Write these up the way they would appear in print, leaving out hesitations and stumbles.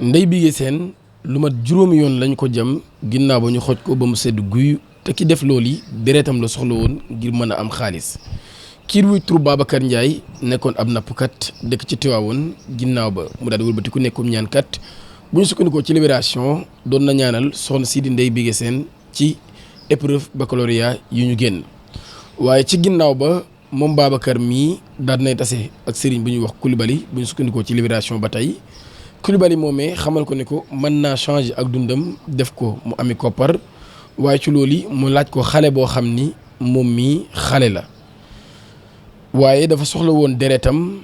Ndeye Bigué Sène lu mat juróomi yoon lañ ko jam ginnaaw ba ñu xoj ko ba mu sedd guy te ki def loolu yi deretam la soxla woon ngir mën a am xaalis kii wuy tur Babacar Ndiaye nekkoon ab nappkat dëkk ci Tiwaawoon ginnaaw ba mu daal di wëlbati ku nekkum ñaankat bu ñu sukkandikoo ci Libération doon na ñaanal soxna si di Ndeye Bigué Sène ci épreuve baccalauréat yu ñu génn waaye ci ginnaaw ba moom Babacar mii daal nay tase ak sëriñ bu ñuy wax Coulibaly bu ñu sukkandikoo ci Libération ba tey Coulibaly moomee xamal ko ne ko mën naa changer ak dundam def ko mu ami koppar waaye ci loolu mu laaj ko xale boo xam ni moom mii xale la waaye dafa soxla woon deretam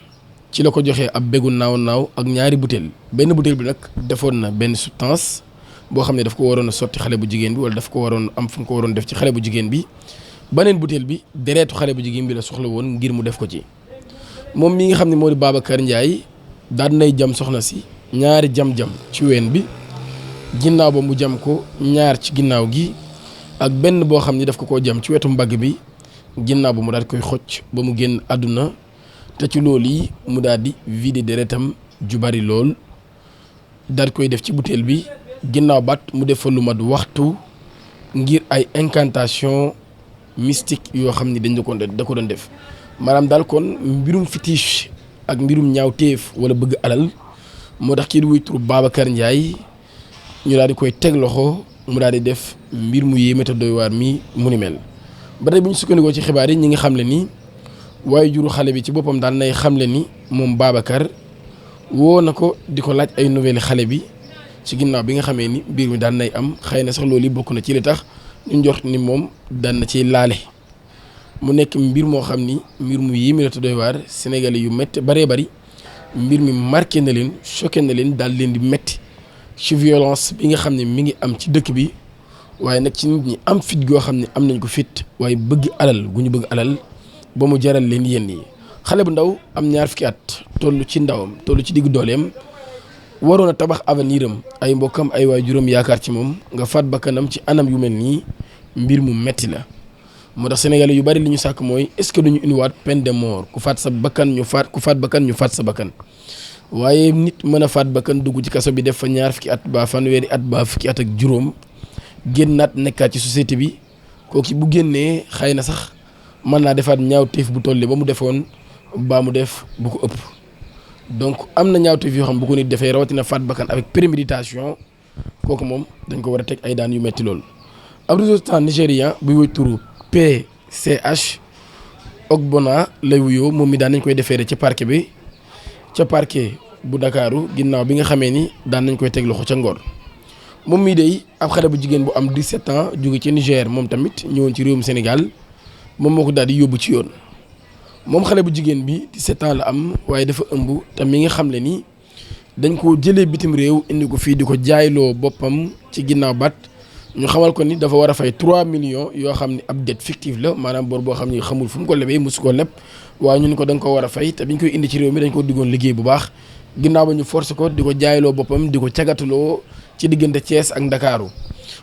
ci la ko joxee ab bégu naaw ak ñaari butéel benn butéel bi nag defoon na benn substance boo xam ne daf ko waroon a sotti xale bu jigéen bi wala daf ko waroon am fu mu ko waroon def ci xale bu jigéen bi beneen butéel bi deretu xale bu jigéen bi la soxla woon ngir mu def ko ci moom mii nga xam ne moo di Babacar Ndiaye daan nay jam soxna si ñaari jam-jam ci ween bi ginnaaw ba mu jam ko ñaar ci ginnaaw gi ak benn boo xam ni daf ko jam ci wetu mbagg bi ginnaaw ba mu daal koy xocc ba mu génn àdduna te ci loolu yi mu daal di vider deretam ju bari lool daal koy def ci butéel bi ginnaaw baat mu def fa lu mat waxtu ngir ay incantation mystique yoo xam ni da ko doon def maanaam daal kon mbirum fétiche ak mbirum ñaawteef wala bëgg alal moo tax kii di wuy tur Babacar Ndiaye ñu daal di koy teg loxo mu daal di def mbir mu yéeme te doy waar mi mu ni mel ba tey bu ñu sukkandikoo ci xibaar yi ñi ngi xamle ni waaye juru xale bi ci boppam daal nay xamle ni moom Babacar woo na ko di ko laaj ay nouvelles xale bi ci ginnaaw bi nga xamee ni mbir mi daan nay am xëy na sax loolu yi bokk na ci li tax ñu njort ni moom daan na ciy laale mu nekk mbir moo xam ni mbir mu yéeme te doy waar sénégalais yu métti baree bari mbir mi marqué na leen choqué na leen daal leen di métti ci violence bi nga xam ne mi ngi am ci dëkk bi waaye nag ci nit ñi am fit goo xam ne am nañ ko fit waaye bëgg alal gu ñu bëgg alal ba mu jaral leen yenn yi xale bu ndaw am ñaar fukki at toll ci ndawam toll ci diggu dooleem waroon a tabax avenir am ay mbokkam ay waajuram yaakaar ci moom nga faat bakkanam ci anam yu mel nii mbir mu metti la moo tax sénégalais yu bari li ñu sàkk mooy est-ce que duñu indiwaat peine de mort ku faat sa bakkan ñu faat ku faat bakkan ñu faat sa bakkan waaye nit mën a faat bakkan dugg ci kaso bi def fa ñaar fukki at ba fanweeri at ba fukki at ak juróom génnaat nekkaat ci société bi kooku bu génnee xëy na sax mën naa defaat ñaawteef bu tolli ba mu defoon baa mu def bu ko ëpp donc am na ñaawteef yoo xam bu ko nit defee rawatina faat bakkan avec préméditation kooku moom dañ ko war a teg ay daan yu metti loolu ab ressortissant nigérien buy woy turu PCH Ogbonna lay wuyoo moom mi daan nañ koy defeere ci parquet bi ca parquet bu Ndakaaru ginnaaw bi nga xamee ni daan nañ koy teg loxo ca Ngor moom mii day ab xale bu jigéen bu am 17 ans jóge ci Niger moom tamit ñëwoon ci réewum Sénégal moom moo ko daal di yóbbu ci yoon moom xale bu jigéen bi 17 ans la am waaye dafa ëmb te mi nga xam le ni dañ ko jëlee bitim réew indi ko fii di ko jaayloo boppam ci ginnaaw baat ñu xamal ko ni dafa war a fay 3 millions yoo xam ni ab dette fictive la maanaam bor boo xam ni xamul fu mu ko lebee mosu ko leb waaye ñu ni ko da nga ko war a fay te biñ koy indi ci réew mi dañ ko diggoon liggéey bu baax ginnaaw ba ñu forcé ko di ko jaayloo boppam di ko cagatuloo ci diggante Thiès ak Ndakaaru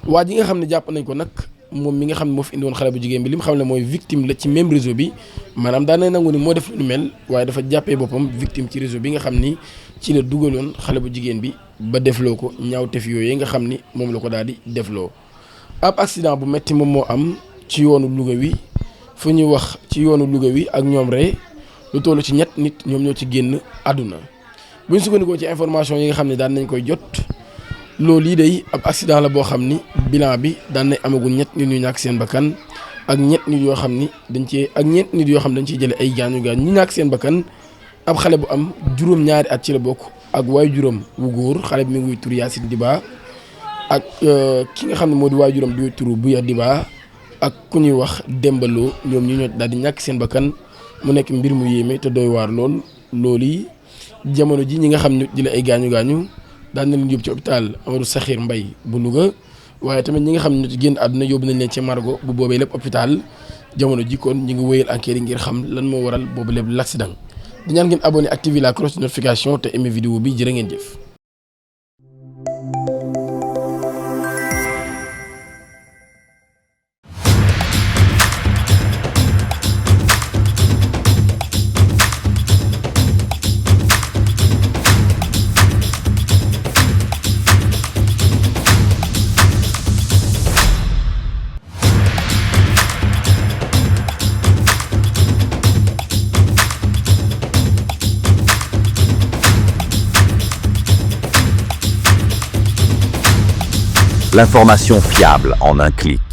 waa ji nga xam ne jàpp nañ ko nag moom mi nga xam ne moo fi indi woon xale bu jigéen bi li mu xam ne mooy victime la ci même réseau bi maanaam daan na nangu ni moo def lu mel waaye dafa jàppee boppam victime ci réseau bi nga xam ni ci la dugaloon xale bu jigéen bi ba defloo ko ñaawteef yooyu nga xam ni moom la ko daal di defloo ab accident bu metti moom moo am ci yoonu Louga wi fu ñuy wax ci yoonu Louga wi ak ñoom rek lu toll ci ñett nit ñoom ñoo ci génn àdduna bu ñu sukkandikoo ci information yi nga xam ne daan nañ koy jot loolu yi day ab accident la boo xam ni bilan bi daan nañ amagul ñett nit ñu ñàkk seen bakkan ak ñett nit yoo xam ni ñeent nit yoo xam ne dañ ciy jële ay gaañu gaañ ñu ñàkk seen bakkan ab xale bu am juróom-ñaari at ci la bokk ak waay juróom wu góor xale bi mi ngi wuy tur Yacine Diba ak ki nga xam ne moo di waay juróom di wuy tur Bouya Diba ak ku ñuy wax Dembaloo ñoom ñu ñoo daal di ñàkk seen bakkan mu nekk mbir mu yéeme te doy waar loolu yi jamono ji ñi nga xam ne jële ay gaañu gaañu daan na leen yóbbu ci hôpital Amadou Sakhir Mbaye bu Louga waaye tamit ñi nga xam ne ñu ci génn àdduna yóbbu nañ leen ci Margo bu boobee lépp hôpital jamono ji kon ñu ngi wéyal enquête yi ngir xam lan moo waral boobu lépp l'accident di ñaan ngeen abonné activer la cloche de notification te aimé vidéo bi jërë ngeen jëf. L'information fiable en un clic.